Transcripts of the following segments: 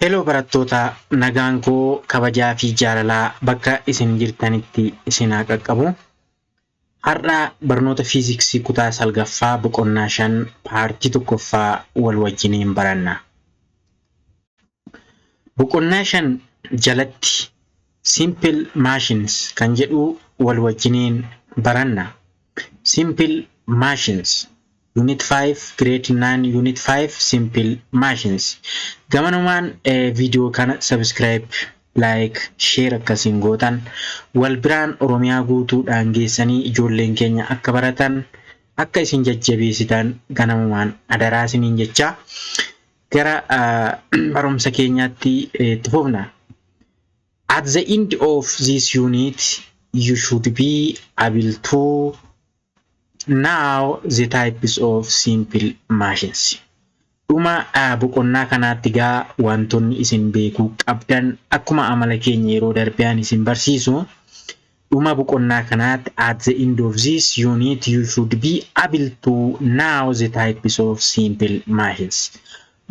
Hello barattoota, nagaan koo kabajaa fi jaalalaa bakka isin jirtanitti isin haa qaqqabu. Har'a barnoota fiiziksii kutaa salgaffaa boqonnaa 5 paartii tokkoffaa wal wajjiniin baranna. Boqonnaa 5 jalatti Simple Machines kan jedhu wal wajjiniin baranna. Simple Machines Unit 5 Grade 9 Unit 5 Simple Machines. Gamanumaan viidiyoo kana subscribe, like, share akkasiin gootan wal biraan Oromiyaa guutuudhaan geessanii ijoolleen keenya akka baratan akka isin jajjabeessitan ganamumaan adaraa isiniin jecha gara barumsa keenyaatti itti fufna. At the end of this unit, you should be able to know the types of simple machines. Dhuma boqonnaa kanaatti gaa wantoonni isin beekuu qabdan, akkuma amala keenya yeroo darbe ani isin barsiisu, dhuma boqonnaa kanaatti, at the end of this unit, you should be able to know the types of simple machines.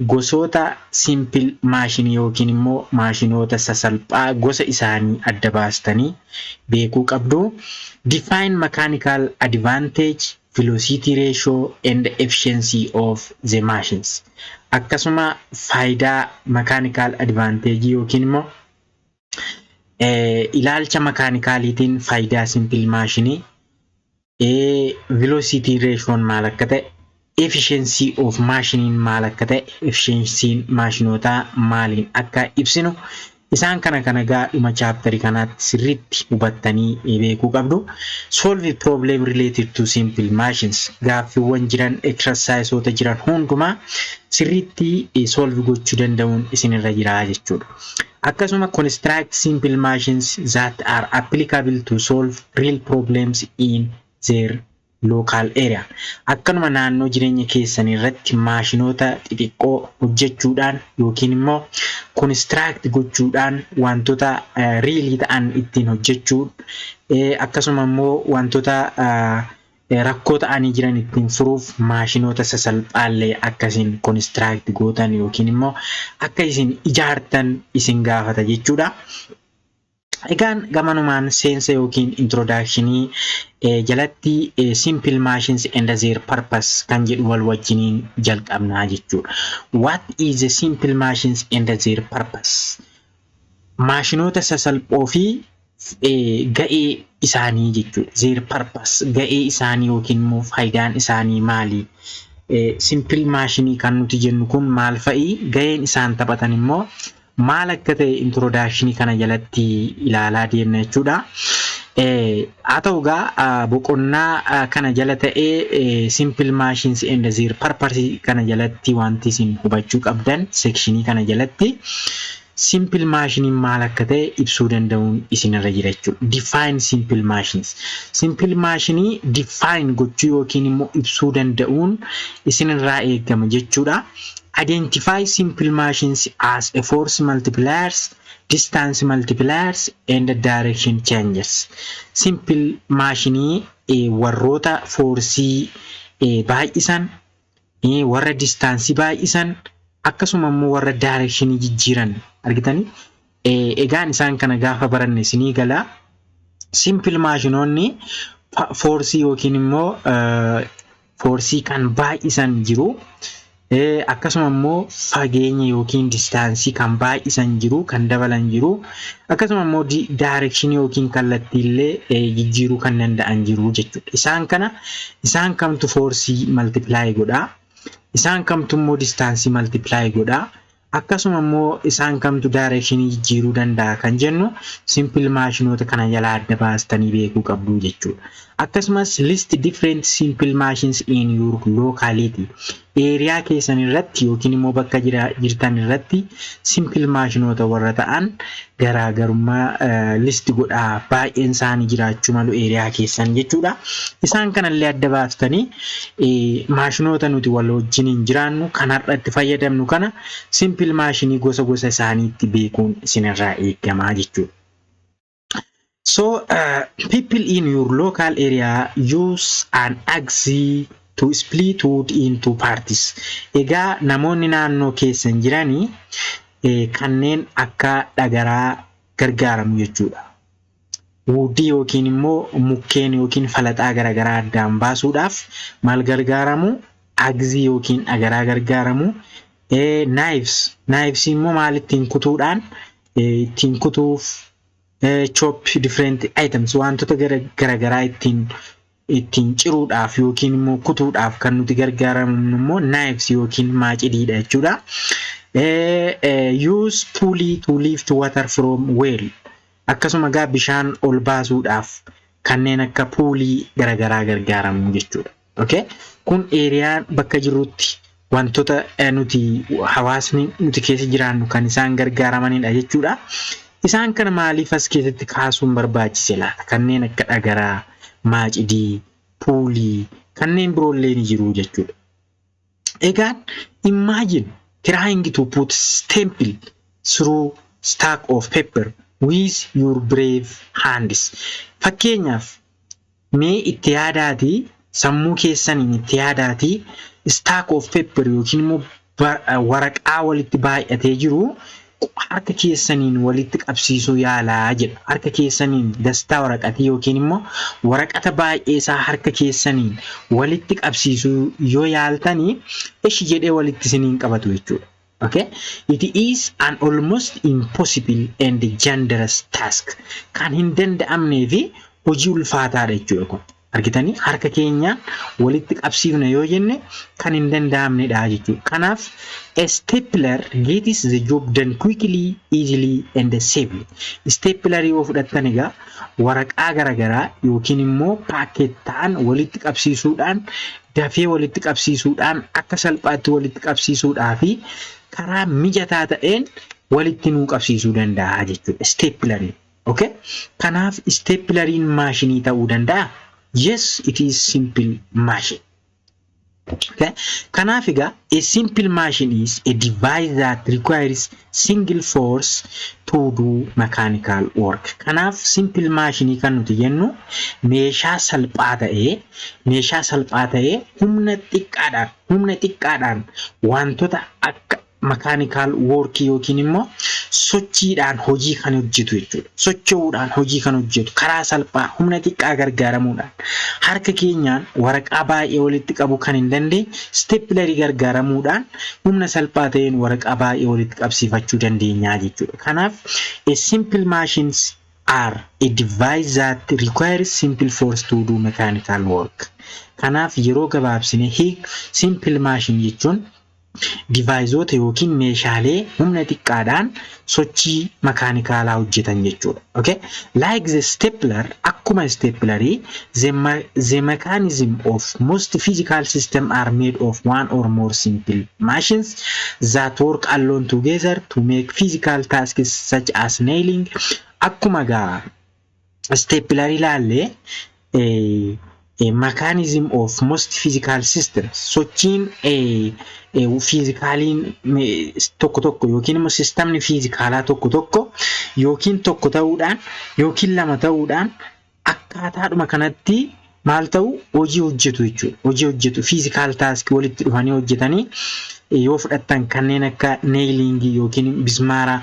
Gosoota simple machine yookiin immoo maashinoota sasalphaa gosa isaanii adda baastanii beekuu qabdu. Define mechanical advantage, velocity ratio and efficiency of the machines. Akkasuma faayidaa mechanical advantage yookiin immoo ilaalcha makaanikaaliitiin faayidaa simple maashinii, velocity ratioon maal akka ta'e, efficiency of maashiniin maal akka ta'e, efficiency'n maashinootaa maaliin akka ibsinu, isaan kana kana gaa dhuma chaaptarii kanaatti sirriitti hubattanii beekuu qabdu. Solve problem related to simple machines. Gaaffiiwwan jiran, exerciseota jiran hundumaa sirriitti solve gochuu danda'uun isinirra jira jechuudha. Akkasuma construct simple machines that are applicable to solve real problems in their local area. Akkanuma naannoo jireenya keessanii irratti maashinoota xixiqqoo hojjechuudhaan yookiin immoo construct gochuudhaan wantoota real ta'an ittiin hojjechuu, akkasuma immoo wantoota rakkoo ta'anii jiran ittiin furuuf maashinoota sasalphaallee akkasiin construct gootan yookiin immoo akka isin ijaartan isin gaafata jechuudha. Egaan gamanumaan seensa yookiin introductionii jalatti simple machines and their purpose kan jedhu wal wajjiniin jalqabnaa jechuudha. What is the simple machines and their purpose? Maashinoota sasalphoo fi ga'ee isaanii jechuudha. Their purpose, ga'ee isaanii yookiin immoo faayidaan isaanii maali? Simple maashinii kan nuti jennu kun maal fa'i? Ga'een isaan taphatan immoo maal akka ta'e introductionii kana jalatti ilaalaa deemna jechuudha. Haa ta'u egaa, boqonnaa kana jala ta'ee simple machines and their purpose kana jalatti wanti isin hubachuu qabdan, sectionii kana jalatti simple machiniin maal akka ta'e ibsuu danda'uun isinirra jira jechuudha. Define simple machines. Simple machinii define gochuu yookiin immoo ibsuu danda'uun isinirraa eegama jechuudha. Identify simple machines as a force multipliers, distance multipliers and direction changers. Simple machinii warroota forceii baay'isan, warra distanceii baay'isan, akkasuma immoo warra directionii jijjiiran argitanii. Egaan isaan kana gaafa baranne isinii gala. Simple maashinoonni forceii yookiin immoo forceii kan baay'isan jiru. Akkasuma immoo fageenya yookiin distanceii kan baay'isan jiru, kan dabalan jiru. Akkasuma immoo directionii yookiin kallattiillee jijjiiruu kan danda'an jiru jechuudha. Isaan kana isaan kamtu forceii multiply godhaa? Isaan kamtu immoo distanceii multiply godhaa? Akkasuma immoo isaan kamtu directionii jijjiiruu danda'a kan jennu simple maashinoota kana jalaa adda baastanii beekuu qabdu jechuudha. Akkasumas list different simple machines in your locality. Area keessan irratti yookiin immoo bakka jirtan irratti simple maashinoota warra ta'an garaagarummaa list godhaa, baay'een isaanii jiraachuu malu area keessan jechuudha. Isaan kanallee adda baastanii maashinoota nuti wal wajjiniin jiraannu kan har'a itti fayyadamnu kana simple maashinii gosa gosa isaaniitti beekuun isinirraa eegamaa jechuudha. So people in your local area use an axe to split wood into parts. Egaa namoonni naannoo keessan jiranii Kanneen akka dhagaraa gargaaramu jechuudha. Woodii yookiin immoo mukkeen yookiin falaxaa garaagaraa addaan baasuudhaaf maal gargaaramu? Axeii yookiin dhagaraa gargaaramu. Knives. Knives immoo maal ittiin kutuudhaan, ittiin kutuuf, chop different items, wantoota garaagaraa ittiin ciruudhaaf yookiin immoo kutuudhaaf kan nuti gargaaramnu immoo knives yookiin maacidiidha jechuudha. Use pulley to lift water from well. Akkasuma egaa bishaan ol baasuudhaaf kanneen akka pulley garaagaraa gargaaramu jechuudha. Okay? Kun areaan bakka jirrutti wantoota nuti hawaasni nuti keessa jiraannu kan isaan gargaaramanidha jechuudha. Isaan kana maaliif as keessatti kaasuun barbaachise laata? Kanneen akka dhagaraa, maacidii, pulley, kanneen biroollee ni jiru jechuudha. Egaan imagine trying to put staple through stack of paper with your bare hands. Fakkeenyaaf, mee itti yaadaatii, sammuu keessaniin itti yaadaatii, stack of paper yookiin immoo waraqaa walitti baay'atee jiru harka keessaniin walitti qabsiisuu yaalaa jedha. Harka keessaniin dastaa waraqatii yookiin immoo waraqata baay'ee isaa harka keessaniin walitti qabsiisuu yoo yaaltanii, ishi jedhee walitti isiniin qabatu jechuudha. Okay? It is an almost impossible and dangerous task. Kan hin danda'amnee fi hojii ulfaataadha jechuudha kun. Argitanii, harka keenyaan walitti qabsiifna yoo jenne kan hin danda'amnedha jechuudha. Kanaaf a stapler gets the job done quickly, easily and safely. Stapler yoo fudhattan egaa waraqaa garaagaraa yookiin immoo packet ta'an walitti qabsiisuudhaan, dafee walitti qabsiisuudhaan, akka salphaatti walitti qabsiisuudhaa fi karaa mijataa ta'een walitti nuu qabsiisuu danda'a jechuudha. Stapleriin. Okay? Kanaaf stapleriin maashinii ta'uu danda'a? Yes, it is simple machine. Okay? Kanaaf egaa a simple machine is a device that requires single force to do mechanical work. Kanaaf simple machine kan nuti jennu meeshaa salphaa ta'ee humna xiqqaadhaan wantoota akka mechanical work yookiin immoo sochiidhaan hojii kan hojjetu jechuudha. Socho'uudhaan hojii kan hojjetu, karaa salphaa humna xiqqaa gargaaramuudhaan, harka keenyaan waraqaa baay'ee walitti qabuu kan hin dandeenye staplerii gargaaramuudhaan humna salphaa ta'een waraqaa baay'ee walitti qabsiifachuu dandeenya jechuudha. Kanaaf a simple machines are a device that requires simple force to do mechanical work. Kanaaf yeroo gabaabsine hiik simple machine jechuun deviceoota yookiin meeshaalee humna xiqqaadhaan sochii mechanicalaa hojjetan jechuudha. Okay? Like the stapler, akkuma staplerii, the mechanism of most physical system are made of one or more simple machines that work alone together to make physical tasks such as nailing. Akkuma gaa staplerii ilaallee, mechanism of most physical systems, sochiin physicaliin tokko tokko yookiin immoo systemni physicalaa tokko tokko yookiin tokko ta'uudhaan yookiin lama ta'uudhaan akkaataadhuma kanatti maal ta'u, hojii hojjetu jechuudha. Hojii hojjetu, physical taskii walitti dhufanii hojjetanii yoo fudhattan, kanneen akka nailingii yookiin bismaara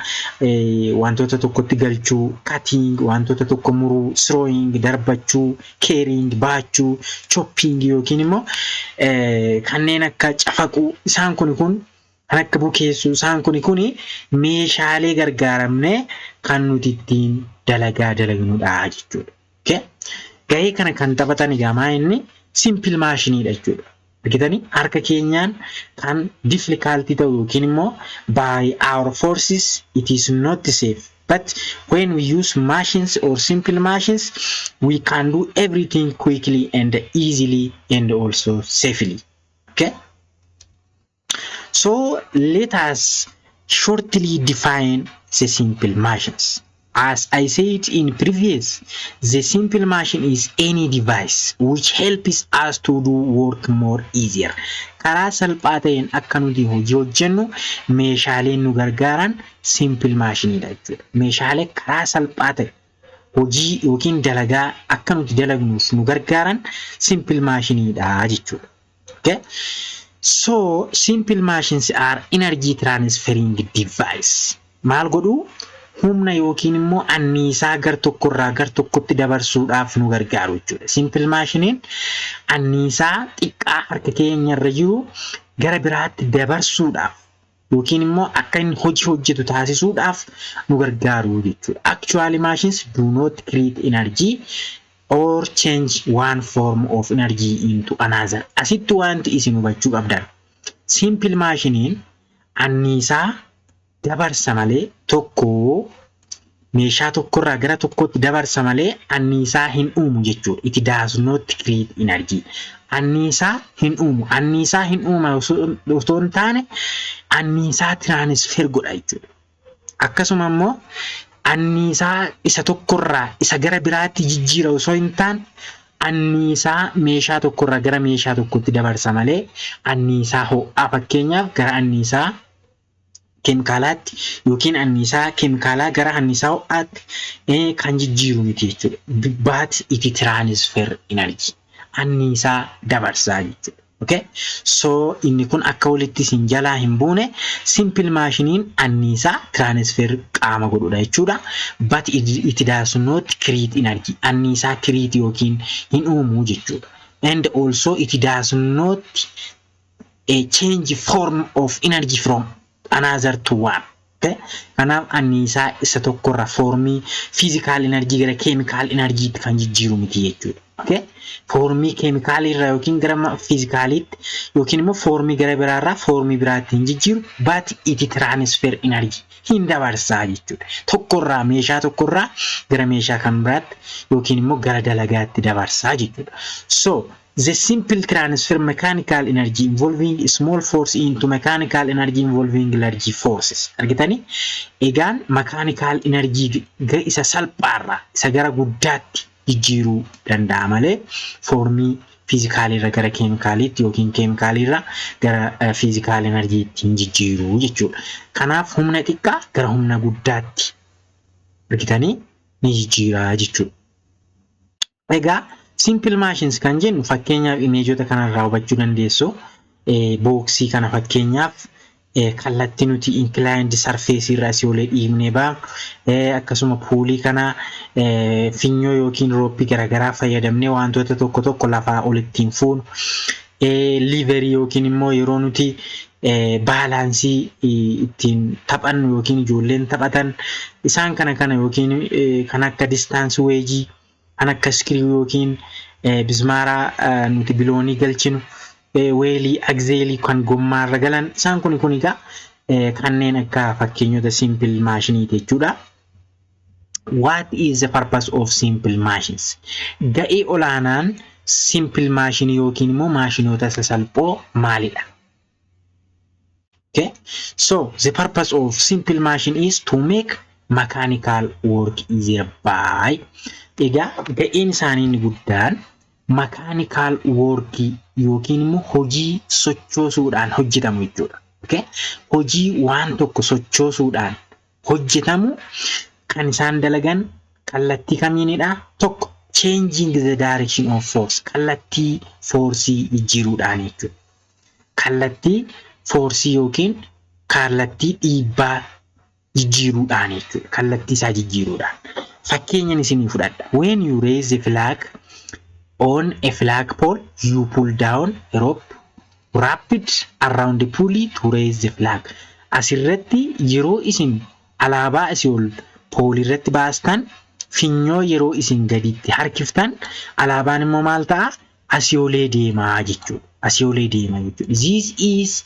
wantoota tokkotti galchuu, cutting, wantoota tokko muruu, throwing, darbachuu, carrying, baachuu, chopping yookiin immoo kanneen akka cafaquu, isaan kun kan akka bukeessuu, isaan kuni meeshaalee gargaaramnee kan nuti ittiin dalagaa dalagnudha jechuudha. Okay? Gahee kana kan taphatan egaa maa inni simple machineiidha jechuudha. Argitanii, harka keenyaan kan difficulty ta'u yookiin immoo by our forces it is not safe. But when we use machines or simple machines, we can do everything quickly and easily and also safely. Okay? So let us shortly define the simple machines. As I said in previous, the simple machine is any device which helps us to do work more easier. Karaa salphaa ta'een akka nuti hojii hojjennu meeshaaleen nu gargaaran simple machineidha jechuudha. Meeshaalee karaa salphaa ta'e hojii yookiin dalagaa akka nuti dalagnuuf nu gargaaran simple machineidha jechuudha. Okay? So simple machines are energy transferring device. Maal godhuu? Humna yookiin immoo anniisaa gar tokkorraa gar tokkotti dabarsuudhaaf nu gargaaru jechuudha. Simple machineiin anniisaa xiqqaa harka keenyarra jiru gara biraatti dabarsuudhaaf yookiin immoo akka inni hojii hojjetu taasisuudhaaf nu gargaaru jechuudha. Actually, machines do not create energy or change one form of energy into another. Asitti wanti isin hubachuu qabdan. Simple machineiin anniisaa dabarsa malee, tokko meeshaa tokkorraa gara tokkotti dabarsa malee anniisaa hin uumu jechuudha. It does not create energy. Anniisaa hin uumu. Anniisaa hin uuma osoo hin taane, anniisaa transfer godha jechuudha. Akkasuma immoo anniisaa isa tokkorraa isa gara biraatti jijjiira osoo hin taane, anniisaa meeshaa tokkorraa gara meeshaa tokkotti dabarsa malee, anniisaa ho'aa fakkeenyaaf gara anniisaa keemikaalaatti yookiin anniisaa keemikaalaa gara anniisaa ho'aatti kan jijjiiru miti jechuudha. But it transfer energy. Anniisaa dabarsaa jechuudha. Okay? So inni kun akka walitti isin jalaa hin buune, simple machineiin anniisaa transfer qaama godhudha jechuudha. But it does not create energy. Anniisaa create yookiin hin uumu jechuudha. And also it does not a change form of energy from another to one. Okay? Kanaaf anniisaa isa tokkorra formii physical energy gara chemical energytti kan jijjiiru miti jechuudha. Okay? Formii keemikaalii irraa yookiin gara physicaliitti yookiin immoo formii gara biraarraa formii biraatti hin jijjiiru, but it transfer energy, hin dabarsaa jechuudha. Tokkorraa, meeshaa tokkorraa gara meeshaa kan biraatti yookiin immoo gara dalagaatti dabarsaa jechuudha. So the simple transfer mechanical energy involving small force into mechanical energy involving large forces. Argitanii? Egaan mechanical energy isa salphaarraa isa gara guddaatti jijjiiruu danda'a malee, formii physicaliirra gara keemikaaliitti yookiin keemikaaliirra gara physical energyitti hin jijjiiruu jechuudha. Kanaaf humna xiqqaa gara humna guddaatti, argitanii, ni jijjiiraa jechuudha. Egaa simple machines kan jennu, fakkeenyaaf imageota kanarraa hubachuu dandeessu. Boxii kana fakkeenyaaf, kallattii nuti inclined surface irraa asii olee dhiibnee baafnu, akkasuma pulley kana, finyoo yookiin ropeii garaagaraa fayyadamnee wantoota tokko tokko lafaa ol ittiin fuunu, leverii yookiin immoo yeroo nuti balanceii ittiin taphannu yookiin ijoolleen taphatan, isaan kana kana yookiin kan akka distance wedgeii, kan akka screw yookiin bismaaraa nuti biloonii galchinu, wheelii, axleii kan gommaarra galan, isaan kun egaa kanneen akka fakkeenyota simple machineiiti jechuudha. What is the purpose of simple machines? Ga'ee olaanaan simple machine yookiin immoo maashinoota sasalphoo maalidha? Okay. So the purpose of simple machine is to make mechanical work easier by, egaa ga'een isaanii inni guddaan mechanical work yookiin immoo hojii sochoosuudhaan hojjetamu jechuudha. Okay? Hojii waan tokko sochoosuudhaan hojjetamu kan isaan dalagan kallattii kamiinidha? Tokko, changing the direction of force, kallattii forceii jijjiiruudhaan jechuudha. Kallattii forceii yookiin kallattii dhiibbaa jijjiiruudhaan jechuudha. Kallattii isaa jijjiiruudhaan. Fakkeenyan isinii fudhadha. When you raise the flag on a flag pole, you pull down a rope wrapped around the pulley to raise the flag. Asirratti yeroo isin alaabaa asii ol poleii irratti baastan, finyoo yeroo isin gaditti harkiftan, alaabaan immoo maal ta'a? Asii olee deemaa jechuudha. Asii olee deema jechuudha. This is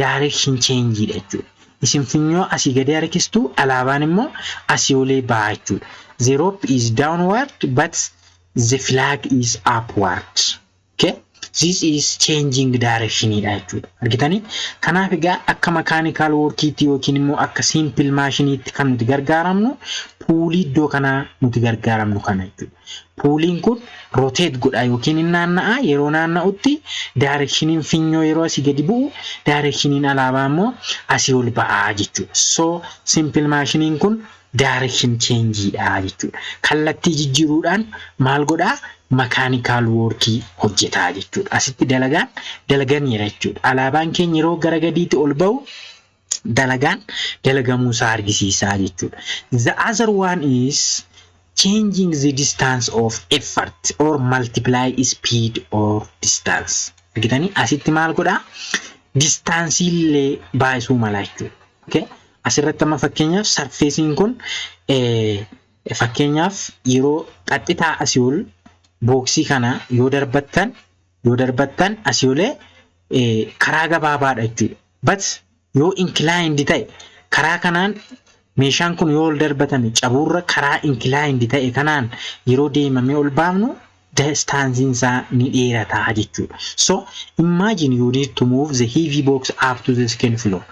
direction change dha jechuudha. Isin finyoo asii gadi harkistu, alaabaan immoo asii olee ba'a jechuudha. The rope is downward but the flag is upward. Okay? This is changing direction dha jechuudha. Argitanii? Kanaaf egaa akka mechanical workiitti yookiin immoo akka simple machineiitti kan nuti gargaaramnu pulley iddoo kanaa nuti gargaaramnu kana jechuudha. Pulleyiin kun rotate godha yookiin hin naanna'a. Yeroo naanna'utti directioniin finyoo yeroo asii gadi bu'u, directioniin alaabaa immoo asii ol ba'aa jechuudha. So simple machineiin kun direction changeidha jechuudha. Kallattii jijjiiruudhaan maal godhaa? mechanical workii hojjetaa jechuudha. Asitti dalagaan dalaganiira jechuudha. Alaabaan keenya yeroo gara gadiitti ol ba'u dalagaan dalagamuusaa argisiisaa jechuudha. The other one is changing the distance of effort or multiply speed or distance. Argitanii, asitti maal godhaa? Distanceii illee baay'isuu mala jechuudha. Okay? Asirratti amma fakkeenyaaf surfaceiin kun, fakkeenyaaf yeroo qaxxitaa asii ol boxii kana yoo darbattan asii olee karaa gabaabaadha jechuudha. But yoo inclined ta'e, karaa kanaan meeshaan kun yoo ol darbatame cabuurra, karaa inclined ta'e kanaan yeroo deemamee ol baafnu distanceiin isaa ni dheerataa jechuudha. So imagine you need to move the heavy box up to the second floor.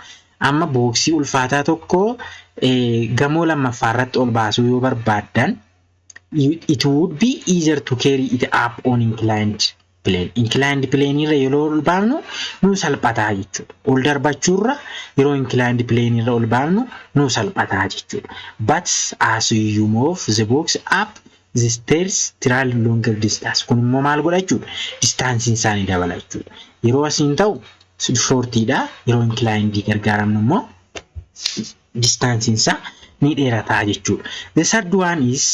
Amma boxii ulfaataa tokko gamoo lammaffaa irratti ol baasuu yoo barbaaddan, it would be easier to carry it up on inclined plane. Inclined plane irra yeroo ol baafnu nuu salphataa jechuudha. Ol darbachuurra yeroo inclined plane irra ol baafnu nuu salphataa jechuudha. But as you move the box up, the stairs travel longer distance. Kun immoo maal godha jechuudha? Distanceiin isaanii dabala jechuudha. Yeroo asiin ta'u shortiidha. Yeroo inclined gargaaramnu immoo distanceiin isaa ni dheerataa jechuudha. The third one is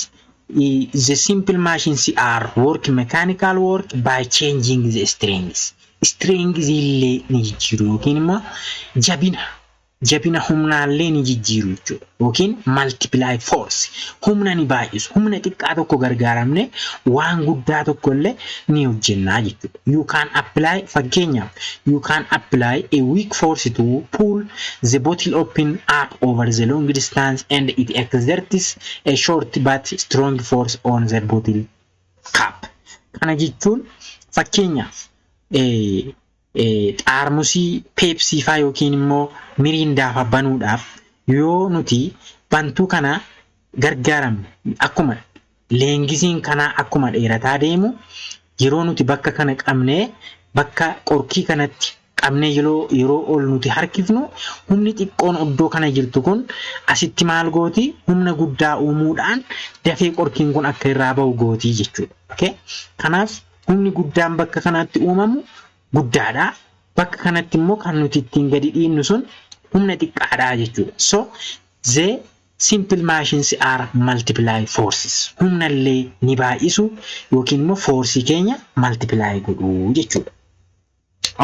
the simple machines are work mechanical work by changing the strength. Strength illee ni jijjiiru yookiin immoo jabina humnaallee ni jijjiiru jechuudha. Yookiin multiply force, humna ni baay'isu. Humna xiqqaa tokko gargaaramne waan guddaa tokko illee ni hojjennaa jechuudha. You can apply, fakkeenyaaf, you can apply a weak force to pull the bottle open up over the long distance, and it exerts a short but strong force on the bottle cap. Kana jechuun fakkeenyaaf xaarmusii Pepsi faa yookiin immoo Mirindaa faa banuudhaaf yoo nuti bantuu kana gargaaramne, akkuma lengthiin kanaa akkuma dheerataa deemu, yeroo nuti bakka kana qabnee, bakka qorkii kanatti qabnee, yeroo ol nuti harkifnu, humni xiqqoon iddoo kana jirtu kun asitti maal gooti? Humna guddaa uumuudhaan dafee qorkiin kun akka irraa bahu gootii jechuudha. Okay? Kanaaf humni guddaan bakka kanatti uumamu guddaadha. Bakka kanatti immoo kan nuti ittiin gadi dhiibnu sun humna xiqqaadha jechuudha. So the simple machines are multiply forces. Humna illee ni baay'isu yookiin immoo forceii keenya multiply godhu jechuudha.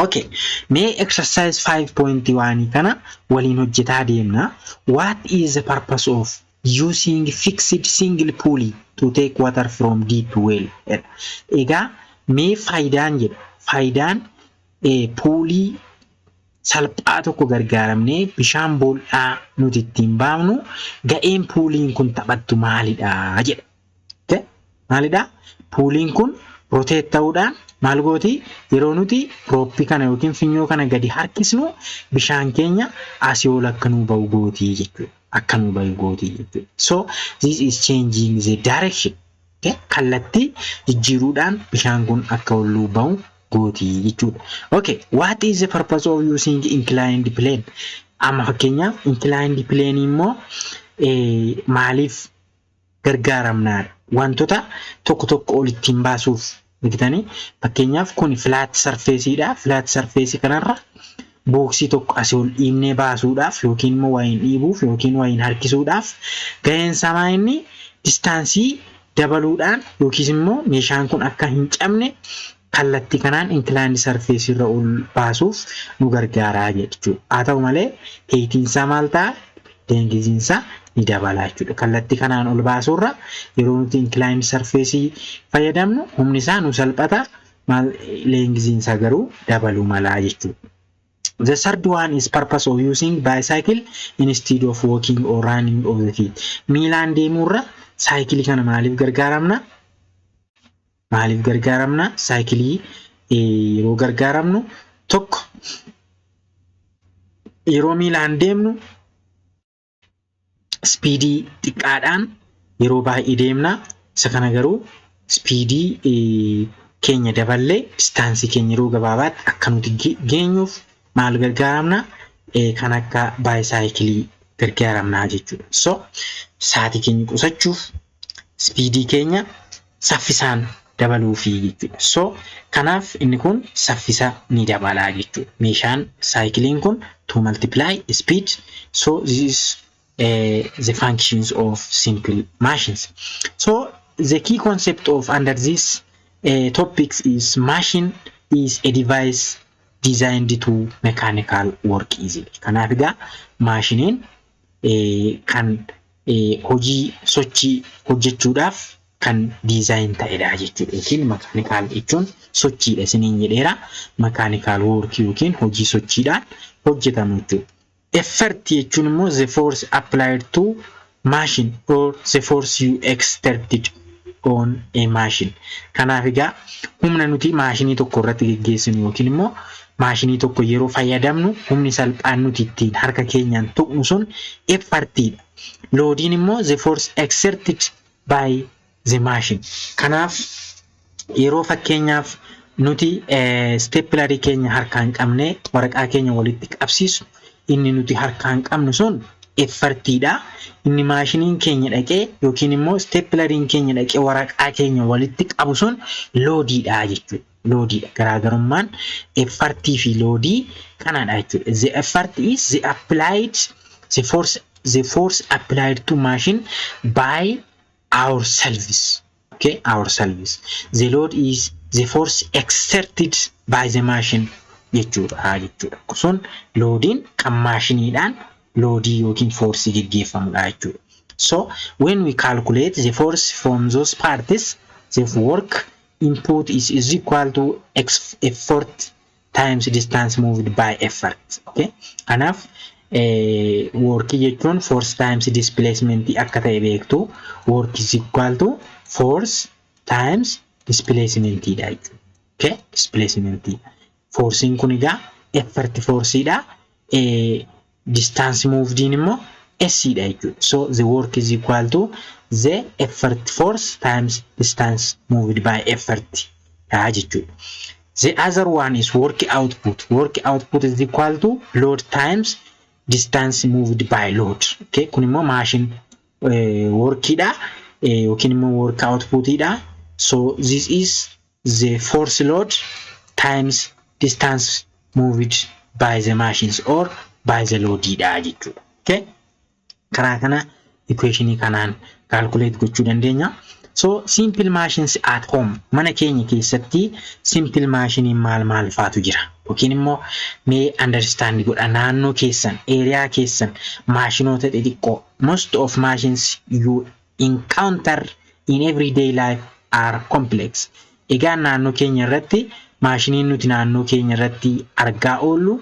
Okay, mee exercise 5.1 kana waliin hojjetaa deemna. What is the purpose of using fixed single pulley to take water from deep well? Egaa mee faayidaan jedha. Faayidaan pulley salphaa tokko gargaaramnee bishaan bool'aa nuti ittiin baafnu, ga'een pulleyn kun taphattu maalidha jedha. Maalidha? Pulleyn kun rotate ta'uudhaan maal gooti? Yeroo nuti ropeii kana yookiin funyoo kana gadi harkisnu bishaan keenya asii ol akka nuu bahu gootii jechuudha. Akka nuu bahu gootii jechuudha. So this is changing the direction. Okay? Kallattii jijjiiruudhaan bishaan kun akka ol nuu bahu gootii jechuudha. Okay, what is the purpose of using inclined plane? Amma fakkeenyaaf inclined plane immoo maaliif gargaaramnaadha? Wantoota tokko tokko ol ittiin baasuuf argitanii, fakkeenyaaf kun flat surfaceiidha. Flat surfaceii kanarra boxii tokko asii ol dhiibnee baasuudhaaf yookiin immoo wayiin dhiibuuf yookiin wayiin harkisuudhaaf ga'een isaa inni distanceii dabaluudhaan yookiis immoo meeshaan kun akka hin cabne kallattii kanaan inclined surfaceii irra ol baasuuf nu gargaaraa jechuudha. Haa ta'u malee heightiin isaa maal ta'a? Lengthiin isaa ni dabala jechuudha. Kallattii kanaan ol baasuurra yeroo nuti inclined surfaceii fayyadamnu humni isaa nu salphata, maal, lengthiin isaa garuu dabaluu malaa jechuudha. The third one is purpose of using bicycle instead of walking or running of the feet. Miilaan deemuurra saayikilii kana maaliif gargaaramna? Maaliif gargaaramna? Saayikilii yeroo gargaaramnu, tokko, yeroo miilaan deemnu speedii xiqqaadhaan yeroo baay'ee deemna. Isa kana garuu speedii keenya daballee distanceii keenya yeroo gabaabaatti akka nuti geenyuuf maal gargaaramna? Kan akka bicycleii gargaaramnaa jechuudha. So sa'aatii keenya qusachuuf, speedii keenya saffisaan dabaluufi jechuudha. So kanaaf inni kun saffisa ni dabalaa jechuudha. Meeshaan saayikiliin kun to multiply speed. So this is the functions of simple machines. So the key concept of under this topics is machine is a device designed to mechanical work easily. Kanaaf egaa maashiniin kan hojii sochii hojjechuudhaaf kan design ta'edha jechuudha. Yookiin mechanical jechuun sochiidha isiniin jedheera. Mechanical work yookiin hojii sochiidhaan hojjetamu jechuudha. Effort jechuun immoo the force applied to machine or the force you exerted on a machine. Kanaaf egaa humna nuti maashinii tokko irratti geggeessinu yookiin immoo maashinii tokko yeroo fayyadamnu humni salphaan nuti ittiin harka keenyaan tuqnu sun effortiidha. Loadiin immoo the force exerted by the machine. Kanaaf yeroo fakkeenyaaf nuti staplerii keenya harkaan qabnee waraqaa keenya walitti qabsiisnu, inni nuti harkaan qabnu sun effortiidha. Inni maashiniin keenya dhaqee yookiin immoo stapleriin keenya dhaqee waraqaa keenya walitti qabu sun loadiidha jechuudha. Loadiidha. Garaagarummaan effortii fi loadii kanadha jechuudha. The effort is the force applied to machine by ourselves. Okay, ourselves. The load is the force exerted by the machine jechuudha. Sun loadiin kan maashiniidhaan loadii yookiin forceii geggeeffamudha jechuudha. So when we calculate the force from those parts, the work input is equal to effort times distance moved by effort. Okay? Kanaaf workii jechuun force times displacement akka ta'e beektu. Work is equal to force times displacement dha jechuudha. Okay? Displacement. Forcein kun egaa effort forceidha. Distance moved immoo S dha jechuudha. So the work is equal to the effort force times distance moved by effort dha jechuudha. The other one is work output. Work output is equal to load times distance moved by load. Okay, kun immoo machine workidha yookiin immoo work outputidha. So this is the force load times distance moved by the machines or by the load dha jechuudha. Okay? Karaa kana equationii kanaan calculate gochuu dandeenya. So simple machines at home, mana keenya keessatti simple machine maal maal faatu jira? Yookiin immoo mee understand godha, naannoo keessan, area keessan maashinoota xixiqqoo. Most of machines you encounter in everyday life are complex. Egaa naannoo keenya irratti maashiniin nuti naannoo keenya irratti argaa oollu,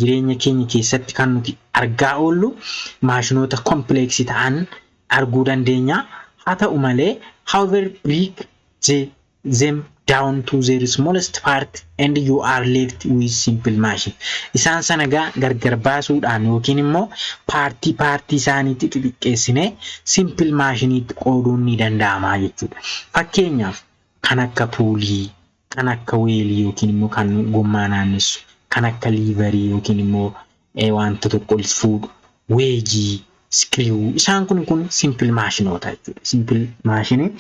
jireenya keenya keessatti kan nuti argaa oollu, maashinoota complexii ta'an arguu dandeenya. Haa ta'u malee, however, break them down to their smallest part and you are left with simple machine. Isaan sana gaa gargar baasuudhaan yookiin immoo partii partii isaaniitti xixiqqeessinee simple maashiniitti qooduun ni danda'ama jechuudha. Fakkeenyaaf kan akka pulley, kan akka wheelii yookiin immoo kan gommaa naannessu, kan akka leverii yookiin immoo wanta tokko ol fuudhu, wedgeii, screw, isaan kun simple maashinoota jechuudha. Simple maashinii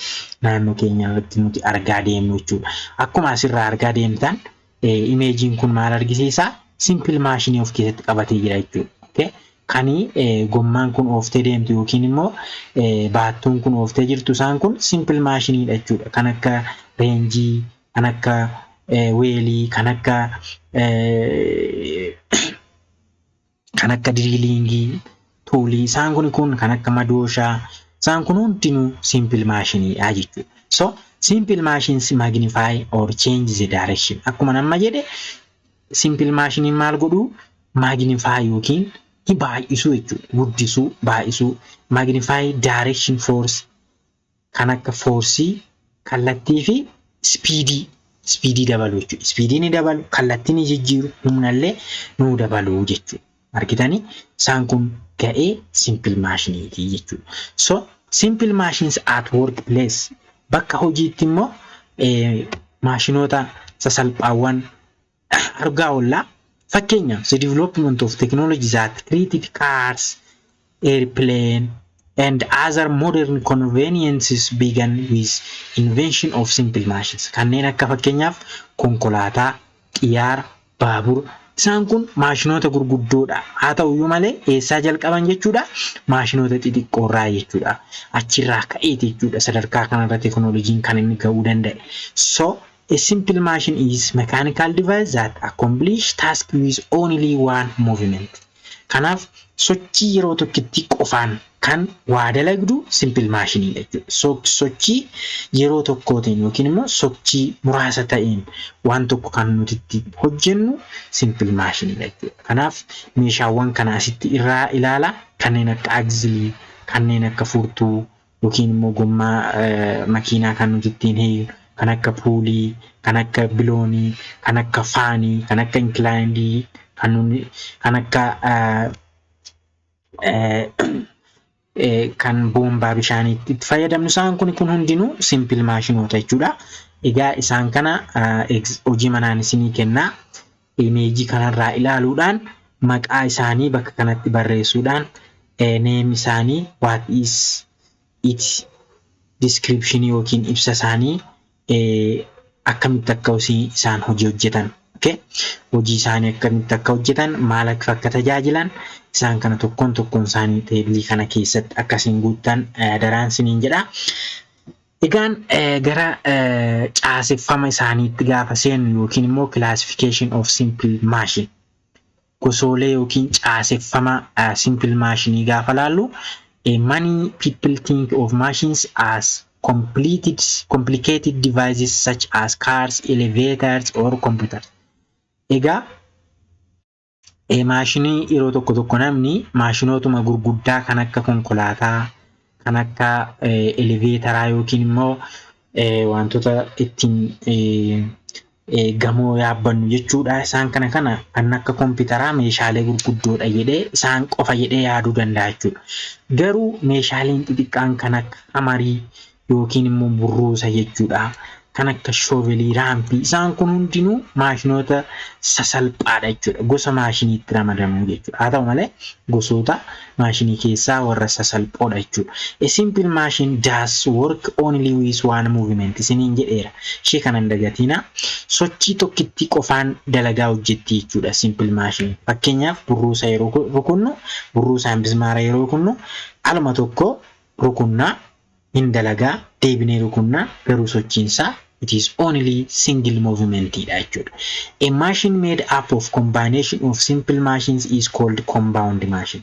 naannoo keenya irratti nuti argaa deemnu jechuudha. Akkuma asirraa argaa deemtan imageiin kun maal argisiisa? Simple maashinii of keessatti qabatee jira jechuudha. Kani gommaan kun ooftee deemtu yookiin immoo baattuun kun ooftee jirtu, isaan kun simple maashiniidha jechuudha. Kan akka wrenchii, kan akka wheelii, kan akka drillingii, toolii, isaan kun kan akka madooshaa, isaan kun hundinuu simple maashiniidha jechuudha. So simple machines magnify or change the direction. Akkuma nama jedhe, simple maashiniin maal godhuu? Magnify yookiin baay'isuu jechuudha. Guddisuu, baay'isuu. Magnify direction, force, kan akka forceii, kallattii fi speedii dabalu jechuudha. Speedii ni dabalu, kallattii ni jijjiiru, humnallee nuu dabalu jechuudha. Argitanii, isaan kun ga'ee simple maashiniiti jechuudha. So simple machines at work place, bakka hojiitti immoo maashinoota sasalphaawwan argaa oollaa. Fakkeenyaaf, the development of technology that created cars, airplane and other modern conveniences began with invention of simple machines. Kanneen akka fakkeenyaaf konkolaataa, xiyyaara, baabura, isaan kun maashinoota gurguddoodha. Haa ta'uyyuu malee eessaa jalqaban jechuudha? Maashinoota xixiqqoorraa jechuudha. Achirraa ka'eeti jechuudha sadarkaa kanarra teekinooloojiin kan inni ga'uu danda'e. So a simple machine is mechanical device that accomplish task with only one movement. Kanaaf sochii yeroo tokkotti qofaan kan waa dalagdu simple maashinii jechuudha. Sochii yeroo tokkootiin yookiin immoo sochii muraasa ta'een waan tokko kan nuti itti hojjennu simple maashinii jechuudha. Kanaaf meeshaawwan kana asitti irraa ilaala, kanneen akka axleii, kanneen akka furtuu yookiin immoo gommaa makiinaa kan nuti ittiin hiiknu, kan akka pulley, kan akka biloonii, kan akka fanii, kan akka inclinedii, kan akka kan boombaa bishaaniitti itti fayyadamnu, isaan kun hundinuu simple maashinoota jechuudha. Egaa isaan kana hojii manaan isinii kennaa. Imageii kanarraa ilaaluudhaan maqaa isaanii bakka kanatti barreessuudhaan, name isaanii, what is it, description yookiin ibsa isaanii, akkamitti akka isaan hojii hojjetan, okay? Hojii isaanii akkamitti akka hojjetan, maal akka tajaajilan, isaan kana tokkoon tokkoon isaanii tableii kana keessatti akkasiin guuttan daraan isiniin jedha. Egaan gara caaseffama isaaniitti gaafa seennu yookiin immoo classification of simple machine, gosoolee yookiin caaseffama simple maashinii gaafa laallu, many people think of machines as complicated devices such as cars, elevators or computers. Egaa maashinii yeroo tokko tokko namni maashinootuma gurguddaa kan akka konkolaataa, kan akka elevatoraa yookiin immoo wantoota ittiin gamoo yaabbannu jechuudha. Isaan kana kan akka kompiitaraa meeshaalee gurguddoodha jedhee, isaan qofa jedhee yaaduu danda'a jechuudha. Garuu meeshaaleen xixiqqaan kan akka hammerii yookiin immoo burruusa jechuudha. Kan akka shovelii, rampii, isaan kun hundinuu maashinoota sasalphaadha jechuudha. Gosa maashiniitti ramadamu jechuudha. Haa ta'u malee gosoota maashinii keessaa warra sasalphoodha jechuudha. A simple machine does work only with one movement isiniin jedheera. Ishee kana hin dagatinaa. Sochii tokkitti qofaan dalagaa hojjetti jechuudha simple machine. Fakkeenyaaf burruusa yeroo rukunnu, burruusaan bismaara yeroo rukunnu, aluma tokko rukunnaa hin dalagaa, deebinee rukunnaa, garuu sochiinsaa it is only single movement dha jechuudha. A machine made up of combination of simple machines is called compound machine.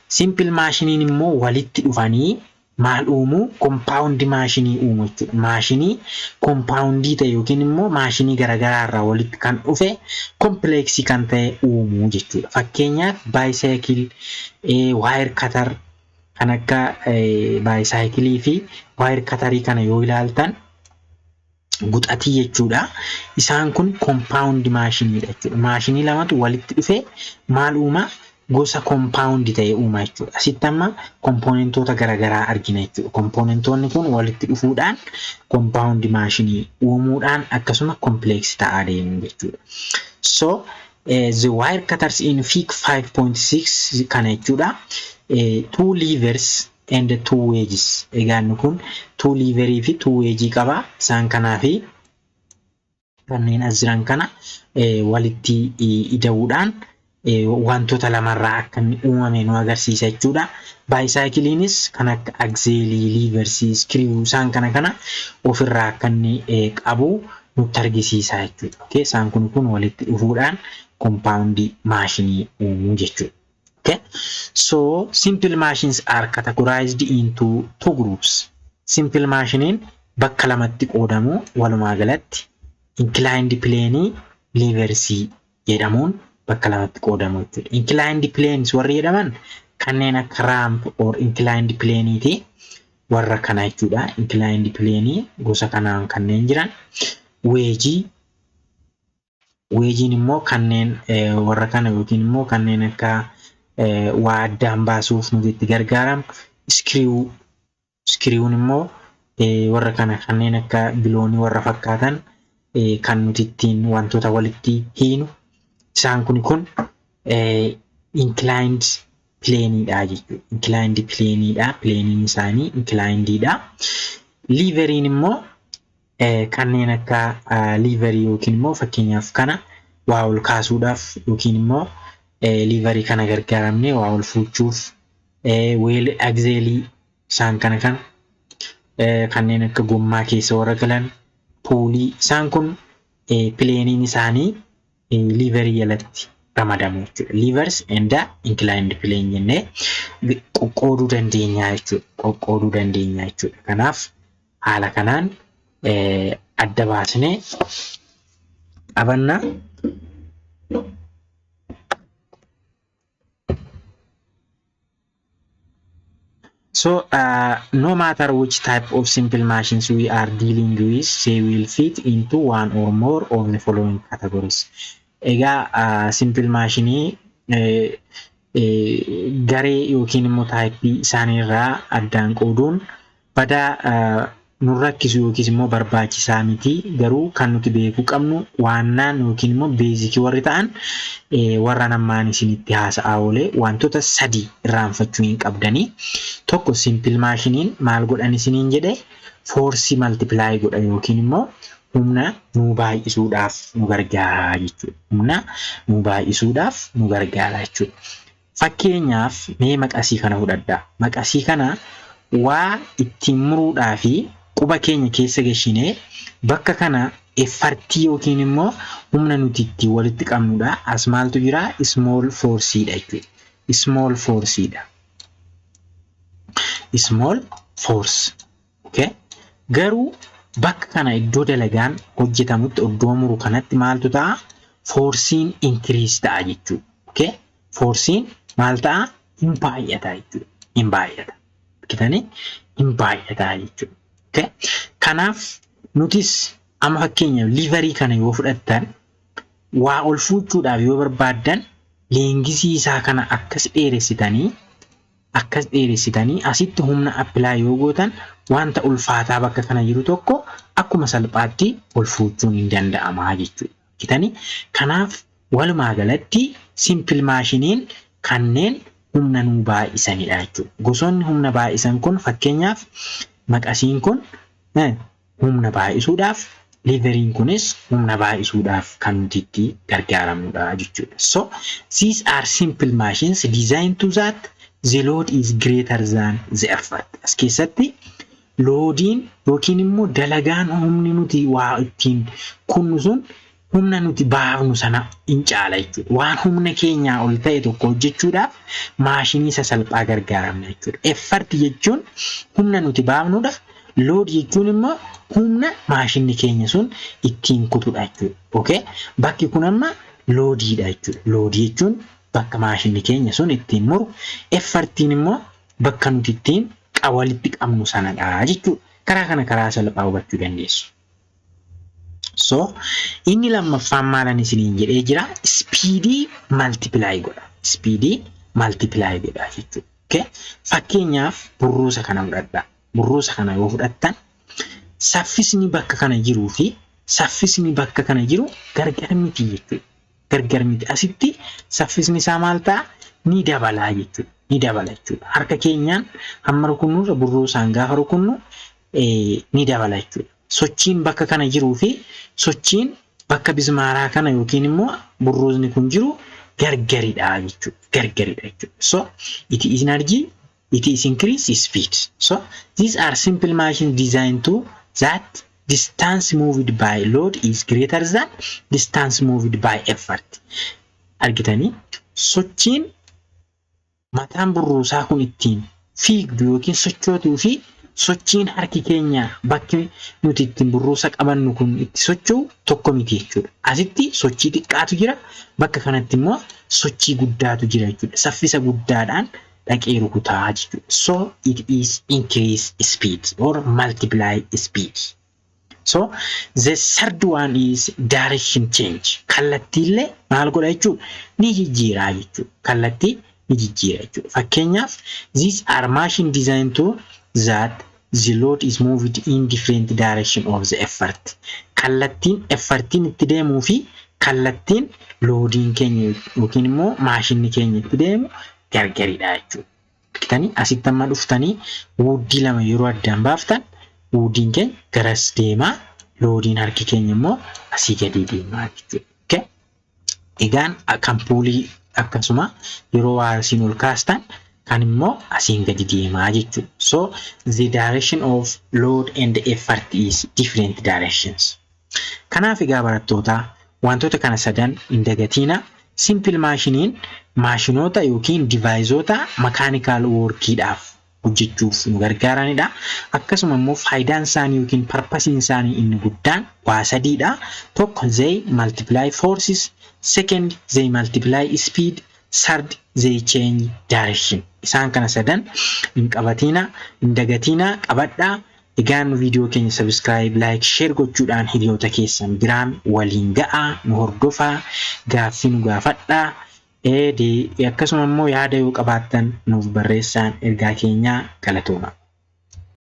Simple machiniin immoo walitti dhufanii maal uumuu? Compound maashinii uumu jechuudha. Maashinii compoundii ta'e yookiin immoo maashinii garaagaraa irraa walitti kan dhufe, complexii kan ta'e uumuu jechuudha. Fakkeenyaaf bicycle, wire cutter, kan akka bicycleii fi wire cutterii kana yoo ilaaltan, guxatii jechuudha. Isaan kun compound maashiniidha jechuudha. Maashinii lamatu walitti dhufee maal uumaa? Gosa compound ta'e uuma jechuudha. Asitti amma componentoota garaagaraa argina jechuudha. Componentoonni kun walitti dhufuudhaan compound maashinii uumuudhaan akkasuma complex ta'aa deemu jechuudha. So the wire cutters in Fig 5.6 kana jechuudha. Two levers and two wedges. Egaa inni kun two leverii fi two wedge qaba. Isaan kanaa fi kanneen as jiran kana walitti ida'uudhaan wantoota lamarraa akka inni uumame nu agarsiisa jechuudha. Bicycleiinis kan akka axleii, leversii, screw, isaan kana ofirraa akka inni qabu nutti argisiisa jechuudha. Okay? Isaan kun walitti dhufuudhaan compoundii maashinii uumuu jechuudha. Okay? So simple machines are categorized into two groups. Simple machiniin bakka lamatti qoodamu, walumaa galatti inclined plane, leversii jedhamuun bakka lamatti qoodamu jechuudha. Inclined planes warri jedhaman kanneen akka ramp or inclined planeeti, warra kana jechuudha. Inclined plane gosa kanaan kanneen jiran. Wedgeii, wedgeiin immoo kanneen warra kana yookiin immoo kanneen akka waa addaan baasuuf nuti itti gargaaramnu. Screw, screwun immoo warra kana, kanneen akka biloonii warra fakkaatan kan nuti ittiin wantoota walitti hiinu. Isaan kun inclined planeiidha jechuudha. Inclined planeiidha. Planeiin isaanii inclinediidha. Leveriin immoo kanneen akka leverii yookiin immoo fakkeenyaaf kana waa ol kaasuudhaaf yookiin immoo leverii kana gargaaramnee waa ol fuuchuuf, wheel axleii, isaan kana kana kanneen akka gommaa keessa warra galan, pulley, isaan kun planeiin isaanii leverii jalatti ramadamu jechuudha. Levers and inclined plane jennee qoqqooduu dandeenya jechuudha. Qoqqooduu dandeenya jechuudha. Kanaaf haala kanaan adda baasnee qabanna. So no matter which type of simple machines we are dealing with, they will fit into one or more of the following categories. Egaa simple machineii garee yookiin immoo typeii isaaniirraa addaan qooduun badaa nu rakkisu yookiis immoo barbaachisaa miti. Garuu kan nuti beekuu qabnu waannaan yookiin immoo basicii warri ta'an warra nammaan isinitti haasa'aa oolee wantoota sadi irraanfachuu hin qabdanii. Tokko, simple machineiin maal godhan isiniin jedhe? Forceii multiply godha yookiin immoo humna nu baay'isuudhaaf nu gargaara jechuudha. Humna nu baay'isuudhaaf nu gargaara jechuudha. Fakkeenyaaf mee maqasii kana fudhadhaa. Maqasii kana waa ittiin muruudhaa fi quba keenya keessa gashinee bakka kana effortii yookiin immoo humna nuti ittiin walitti qabnudha. As maaltu jira? Small forceiidha jechuudha. Small forceiidha. Small force. Okay? Garuu bakka kana iddoo dalagaan hojjetamutti, iddoo muru kanatti maaltu ta'a? Forceiin increase ta'a jechuudha. Okay? Forceiin maal ta'a? Hin baay'ata jechuudha. Hin baay'ata. Argitanii? Hin baay'ata jechuudha. Okay? Kanaaf nutis amma fakkeenyaaf leverii kana yoo fudhattan, waa ol fuuchuudhaaf yoo barbaaddan, lengthii isaa kana akkas dheeressitanii asitti humna apply yoo gootan, wanta ulfaataa bakka kana jiru tokko akkuma salphaatti ol fuuchuun hin danda'ama jechuudha. Argitanii? Kanaaf walumaa galatti simple machineiin kanneen humna nuu baay'isanidha jechuudha. Gosoonni humna baay'isan kun, fakkeenyaaf maqasiin kun humna baay'isuudhaaf, leveriin kunis humna baay'isuudhaaf kan nuti itti gargaaramnudha jechuudha. So these are simple machines designed to that the load is greater than the effort. As keessatti loadiin yookiin immoo dalagaan humni nuti waa ittiin kunnu sun humna nuti baafnu sana hin caala jechuudha. Waan humna keenyaa ol ta'e tokko hojjechuudhaaf maashinii sasalphaa gargaaramna jechuudha. Effort jechuun humna nuti baafnudha. Load jechuun immoo humna maashinni keenya sun ittiin kutudha jechuudha. Okay? Bakki kun amma loadiidha jechuudha. Loadii jechuun bakka maashinni keenya sun ittiin muru, effortiin immoo bakka nuti ittiin walitti qabnu sanadha jechuudha. Karaa kana karaa salphaa hubachuu dandeessu. So inni lammaffaan maalan isiniin jedhee jira? Speedii multiply godha. Speedii multiply godha jechuudha. Okay? Fakkeenyaaf burruusa kana fudhadhaa. Burruusa kana yoo fudhattan, saffisni bakka kana jiruu fi saffisni bakka kana jiru gargar miti jechuudha. Gargar miti. Asitti saffisni isaa maal ta'a? Ni dabalaa jechuudha. Ni dabala jechuudha. Harka keenyaan hamma rukunnurra burruusaan gaafa rukunnu ni dabala jechuudha. Sochiin bakka kana jiruu fi sochiin bakka bismaaraa kana yookiin immoo burruusni kun jiru gargaridha jechuudha. Gargaridha jechuudha. So it is energy, it is increase speed. So these are simple machines designed to that distance moved by load is greater than distance moved by effort. Argitanii, sochiin mataan burruusaa kun ittiin fiigdu yookiin sochootuu fi sochiin harki keenya bakki nuti ittiin burruusa qabannu kun itti socho'u tokko miti jechuudha. Asitti sochii xiqqaatu jira, bakka kanatti immoo sochii guddaatu jira jechuudha. Saffisa guddaadhaan dhaqee rukutaa jechuudha. So it is increase speed or multiply speed. So the third one is direction change. Kallattiillee maal godha jechuudha? Ni jijjiiraa jechuudha. Kallattii ni jijjiira jechuudha. Fakkeenyaaf, these are machine designed to that the load is moved in different direction of the effort. Kallattiin effortiin itti deemuu fi kallattiin loadiin keenya yookiin immoo maashinni keenya itti deemu gargaridha jechuudha. Argitanii, asitti amma dhuftanii woodii lama yeroo addaan baaftan, woodiin keenya garas deemaa, loadiin harki keenya immoo asii gadi deemaa jechuudha. Egaan kan pulley akkasuma yeroo waa asiin ol kaastan kan immoo asiin gadi deemaa jechuudha. So the direction of load and effort is different directions. Kanaaf egaa barattoota, wantoota kana sadan hin dagatiina. Simple machineiin maashinoota yookiin deviceoota mechanical workiidhaaf hojjechuuf nu gargaaranidha. Akkasuma immoo faayidaan isaanii yookiin purposeiin isaanii inni guddaan waa sadiidha. Tokko, they multiply forces. Second, they multiply speed. Third, they change direction. Isaan kana sadan hin qabatiina, hin dagatiina, qabadhaa. Egaan viidiyoo keenya subscribe, like, share gochuudhaan hiriyoota keessan biraan waliin ga'aa, nu hordofaa, gaaffii nu gaafadhaa. Akkasuma immoo yaada yoo qabaattan nuuf barreessaan ergaa keenyaa. Galatooma.